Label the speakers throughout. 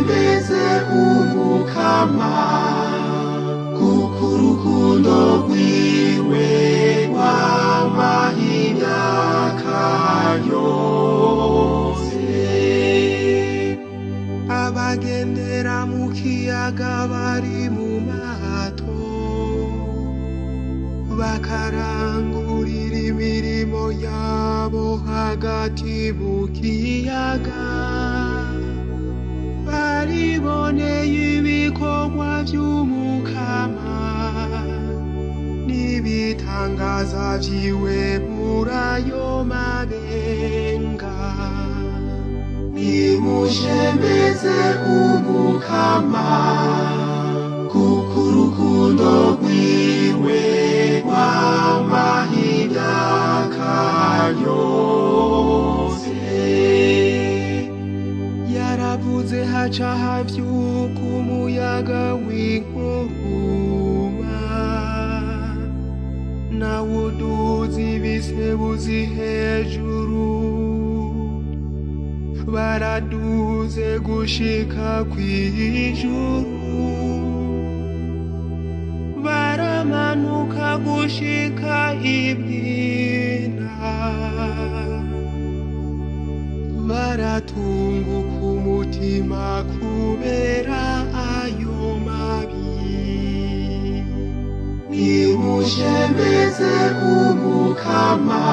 Speaker 1: Nimushemeze Umukama, kuko urukundo rwiwe rwamaho imyaka yose. Abagendera mu kiyaga bari mu mato, bakarangurira imirimo yabo hagati mu kiyaga, bariboneye ibikorwa vy'Umukama n'ibitangaza vyiwe muri ayo mabenga. Nimushemeze Umukama, kuko urukundo rwiwe rwamaho imyaka yose. Yaravuze haca havyuka umuyaga w'inkuruma, nawo uduza ibisebuzi hejuru, baraduze gushika kw'ijuru, baramanuka gushika ibyina, baratunguka umutima kubera ayo mabi. Nimushemeze Umukama,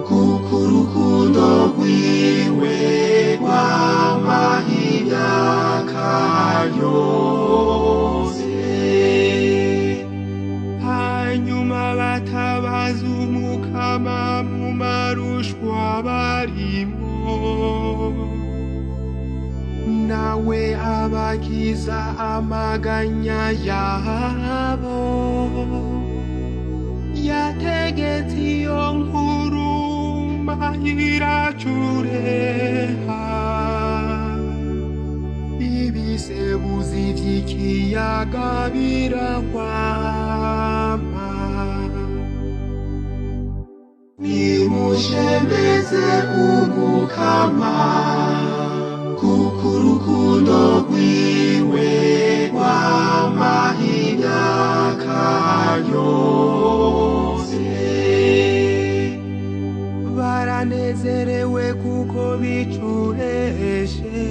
Speaker 1: kuko urukundo rwiwe rwamaho imyaka yose. Hanyuma batabaza Umukama mu marushwa barimo, nawe abakiza amaganya yabo. Yategetse iyo nkuruma iracureha, ibisebuzi vy'ikiyaga birahwama. Nimushemeze Umukama, kuko urukundo rwiwe rwamaho imyaka yose. Baranezerewe kuko bicureshe,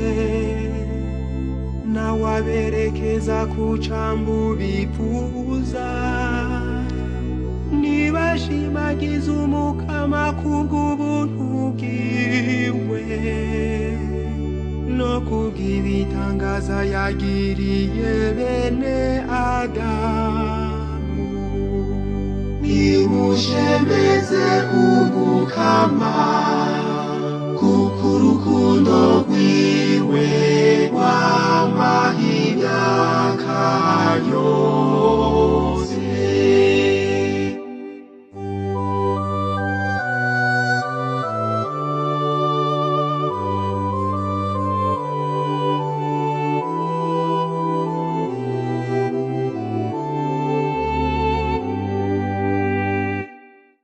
Speaker 1: nawe aberekeza ku cambu bipfuza. Nibashimagiza Umukama kubw'ubuntu bwiwe, no kubw'ibitangaza yagiriye bene Adamu. Nimushemeze Umukama.